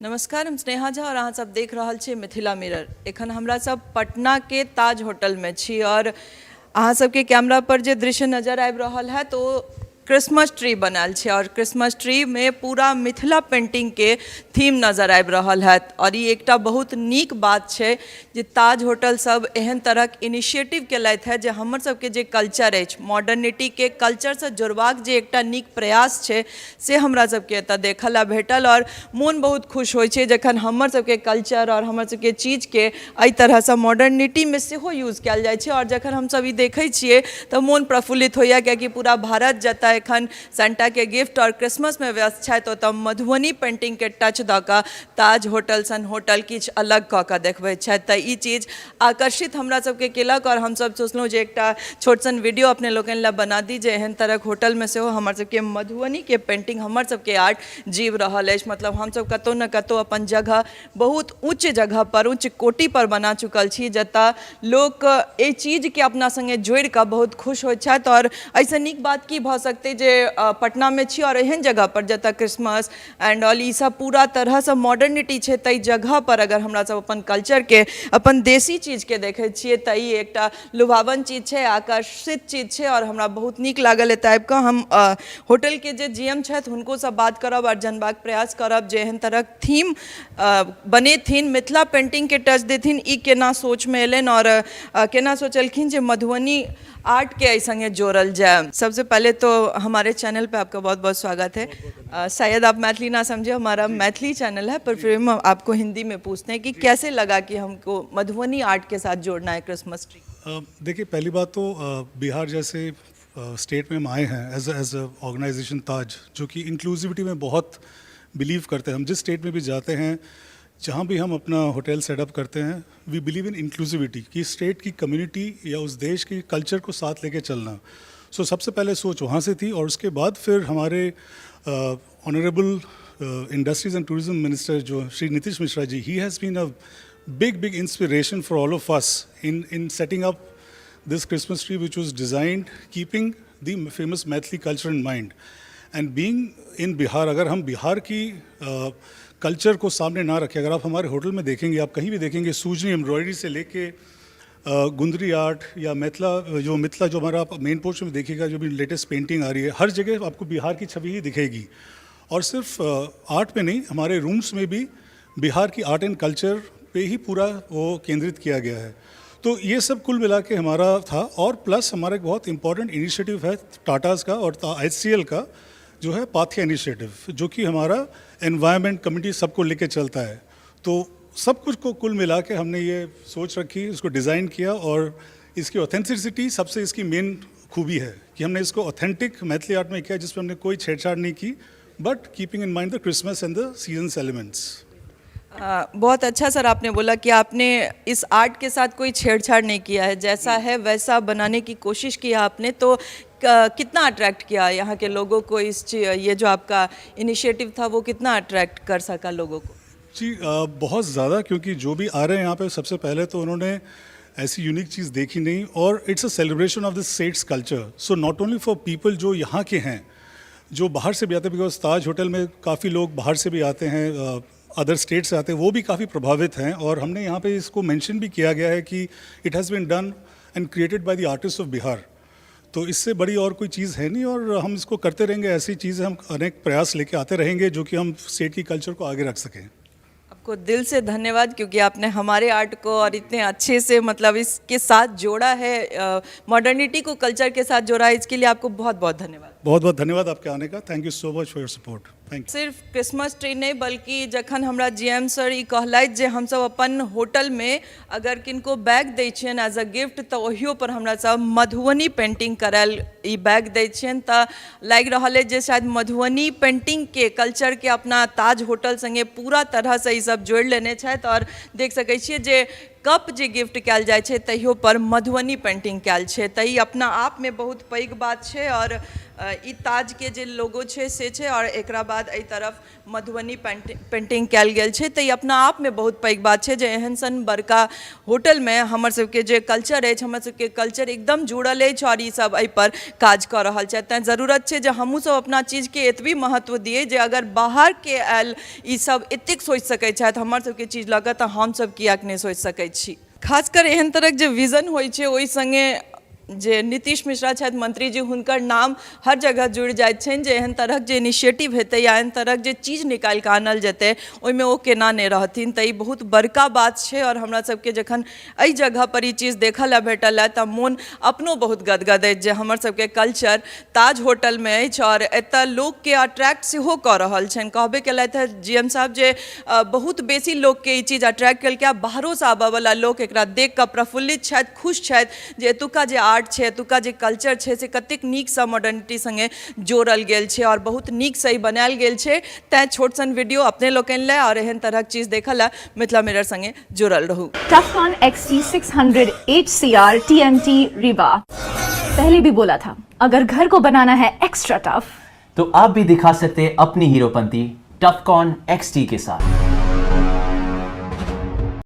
नमस्कार, हम स्नेहा झा और अहाँ सब देख रहल छी मिथिला मिरर। एखन हमरा सब पटना के ताज होटल में छी और अहाँ सबके कैमरा पर जे दृश्य नजर आबि रहल है तो क्रिसमस ट्री बनायल छै और क्रिसमस ट्री में पूरा मिथिला पेंटिंग के थीम नजर आबि रहल है। और ई एकटा बहुत नीक बात छै जे ताज होटल सब एहन तरहक इनिशिएटिव केलथि है जे हमर सबके जे कल्चर अछि, मॉडर्निटी के कल्चरसँ जोड़बाक जे एकटा नीक प्रयास छै, से हमरा सबके एतऽ देखऽ लए भेटल। आओर मोन बहुत खुश होइ छै जखन हमर सबके कल्चर आओर हमर सबके चीजके एहि तरहसँ मॉडर्निटीमे सेहो यूज कयल जाइ छै। आओर जखन हमसब ई देखै छियै तऽ मोन प्रफुल्लित होइए, कियाकि पूरा भारत जतऽ एखन सेंटाके गिफ्ट आओर क्रिसमसमे व्यस्त छथि, ओतऽ मधुबनी पेन्टिंगके टच दऽ कऽ ताज होटल सन होटल किछु अलग कऽ कऽ देखबै छथि। तऽ ई चीज आकर्षित हमरा सबके केलक आओर हमसब सोचलहुँ जे एकटा छोट सन वीडियो अपने लोकनि लए बना दी जे एहन तरहक होटलमे सेहो हमर सबके मधुबनीके पेन्टिंग, हमर सबके आर्ट जीव रहल अछि। मतलब हमसब कतहु ने कतहु अपन जगह बहुत उच्च जगह पर, उच्च कोटि पर बना चुकल छी, जतऽ लोक एहि चीजके अपना सङ्गे जोड़िकऽ बहुत खुश होइत छथि। आओर एहिसँ नीक बात की भऽ सकतै जे पटनामे छी आओर एहन जगह पर जतऽ क्रिसमस एंड ऑल ई सब पूरा तरहसँ मॉडर्निटी छै, ताहि जगह पर अगर हमरा सब अपन कल्चरके, अपन देशी चीजके देखै छियै तऽ ई एकटा लुभावन चीज छै, आकर्षित चीज छै आओर हमरा बहुत नीक लागल एतऽ आबि कऽ। हम होटलके जे जी एम छथि, हुनकोसँ बात करब आओर जानबाक प्रयास करब जे एहन तरहक थीम बनेथिन, मिथिला पेन्टिंगके टच देथिन, ई केना सोचमे एलनि आओर केना सोचलखिन जे मधुबनी आर्ट के एहि संगे जोड़ल जाए। सबसे पहले तो हमारे चैनल पे आपका बहुत बहुत स्वागत है। शायद आप मैथिली ना समझे, हमारा मैथिली चैनल है, पर फिर हम आपको हिंदी में पूछते हैं कि कैसे लगा कि हमको मधुबनी आर्ट के साथ जोड़ना है क्रिसमस ट्री? देखिए, पहली बात तो बिहार जैसे स्टेट में हम आए हैं एज एज ऑर्गेनाइजेशन ताज, जो कि इंक्लूसिविटी में बहुत बिलीव करते हैं। हम जिस स्टेट में भी जाते हैं, जहाँ भी हम अपना होटल सेटअप करते हैं, we believe in inclusivity कि स्टेट की कम्युनिटी या उस देश की कल्चर को साथ लेके चलना। सो सबसे पहले सोच वहाँ से थी और उसके बाद फिर हमारे Honourable Industries and Tourism Minister जो Shri Nitish Mishra ji, he has been a big, big inspiration for all of us in setting up this Christmas tree, which was designed keeping the famous Maithili culture in mind. And being in Bihar, अगर हम बिहार की culture को सामने ना रखें, अगर आप हमारे hotel में देखेंगे, आप कहीं भी देखेंगे, सूजनी एम्ब्रॉयडरी से लेके गुंदरी आर्ट या मिथिला जो मिथिला जो हमारा आप मेन पोर्च में देखिएगा, जो भी लेटेस्ट पेंटिंग आ रही है, हर जगह आपको बिहार की छवि ही दिखेगी। और सिर्फ आर्ट में नहीं, हमारे रूम्स में भी बिहार की आर्ट एंड कल्चर पे ही पूरा वो केंद्रित किया गया है। तो ये सब कुल मिला के हमारा था और प्लस हमारा एक बहुत इंपॉर्टेंट इनिशिएटिव है टाटाज़ का और एचसीएल का, जो है पाथिया इनिशिएटिव, जो कि हमारा एनवायरनमेंट, कम्युनिटी, सबको लेके चलता है। तो सब कुछ को कुल मिला के हमने ये सोच रखी, इसको डिज़ाइन किया और इसकी ऑथेंटिसिटी सबसे इसकी मेन खूबी है कि हमने इसको ऑथेंटिक मैथिली आर्ट में किया, जिसमें हमने कोई छेड़छाड़ नहीं की, but keeping in mind the Christmas and the season's elements. बहुत अच्छा सर, आपने बोला कि आपने इस आर्ट के साथ कोई छेड़छाड़ नहीं किया है, जैसा है वैसा बनाने की कोशिश किया आपने। तो कितना अट्रैक्ट किया यहाँ के लोगों को इस ये जो आपका इनिशिएटिव था, वो कितना अट्रैक्ट कर सका लोगों को? जी, बहुत ज़्यादा, क्योंकि जो भी आ रहे हैं यहाँ पे, सबसे पहले तो उन्होंने ऐसी यूनिक चीज़ देखी नहीं और it's a celebration of the state's culture. So not only for people जो यहाँ के हैं, जो बाहर से भी आते हैं, because ताज होटल में काफ़ी लोग बाहर से भी आते हैं, अदर स्टेट से आते हैं, वो भी काफ़ी प्रभावित हैं। और हमने यहाँ पे इसको मेंशन भी किया गया है कि it has been done and created by the artist of Bihar। तो इससे बड़ी और कोई चीज़ है नहीं और हम इसको करते रहेंगे। ऐसी चीज़ हम अनेक प्रयास लेके आते रहेंगे जो कि हम स्टेट की कल्चर को आगे रख सकें। आपको दिल से धन्यवाद, क्योंकि आपने हमारे आर्ट को और इतने अच्छे से मतलब इसके साथ जोड़ा है, मॉडर्निटी को कल्चर के साथ जोड़ा है। इसके लिए आपको बहुत बहुत धन्यवाद। बहुत बहुत धन्यवाद आपके आने का। Thank you so much for your support. Thank you. सिर्फ क्रिसमस ट्री नहि, बल्कि जखन हमरा जी एम सर ई कहलथि जे हमसब अपन होटलमे अगर किनको बैग दै छियनि एज अ गिफ्ट, तऽ ओहियो पर हमरा सब मधुबनी पेंटिंग करायल ई बैग दै छियनि, तऽ लागि रहल अछि जे शायद मधुबनी पेंटिंगके कल्चरके अपना ताज होटल सङ्गे पूरा तरहसँ ई सब जोड़ि लेने छथि। आओर देख सकै छियै जे कप जे गिफ्ट कयल जाइ छै, तहियो पर मधुबनी पेंटिंग कयल छै। तऽ ई अपना आपमे बहुत पैघ बात छै। आओर ई ताजके जे लोगो छै से छै आओर एकरा बाद एहि तरफ मधुबनी पेंटिंग कयल गेल छै। तऽ ई अपना आपमे बहुत पैघ बात छै जे एहन सन बड़का होटलमे हमर सबके जे कल्चर अछि, हमर सबके कल्चर एकदम जुड़ल अछि आओर ई सब एहिपर काज कऽ रहल छथि। तैँ जरूरत छै जे हमहूँसभ अपना चीजके एतबी महत्व दियै जे अगर बाहरके आयल ईसभ एतेक सोचि सकै छथि हमर सभके चीज लऽ कऽ, तऽ हमसभ किएक नहि सोचि सकै छी। खासकर एहन तरहक जे विजन होइ छै ओहि सङ्गे जे नीतीश मिश्रा छथि मंत्री जी, हुनकर नाम हर जगह जुड़ि जाइत छनि जे एहन तरहक जे इनिशिएटिव हेतै या एहन तरहक जे चीज निकालि कऽ आनल जेतै ओहिमे ओ केना नहि रहथिन। तऽ ई बहुत बड़का बात छै आओर हमरा सबके जखन एहि जगहपर ई चीज देखऽ लए भेटल हँ तऽ मोन अपनो बहुत गदगद अछि जे हमर सबके कल्चर ताज होटलमे अछि आओर एतऽ लोकके अट्रैक्ट सेहो कऽ रहल छनि। कहबे केलथि हँ जी एम साहब जे बहुत बेसी लोकके ई चीज अट्रैक्ट केलकै आ बाहरोसँ आबऽवला लोक एकरा देख कऽ प्रफुल्लित छथि, खुश छथि जे एतुका जे आर्ट छै, एतुका जे कल्चर छै से कतेक नीकसँ मॉडर्निटी सङ्गे जोड़ल गेल छै आओर बहुत नीकसँ ई बनायल गेल छै। तैँ छोट सन वीडियो अपने लोकनि लए आओर एहन तरहक चीज देखऽ लए मिथिला मिरर सङ्गे जुड़ल रहू। Tufcon XT600 HCR TMT Rewa। पहले भी बोला था, अगर घर को बनाना है एक्स्ट्रा टफ तो आप भी दिखा सकते हैं अपनी हीरोपंती टफकॉन XT के साथ।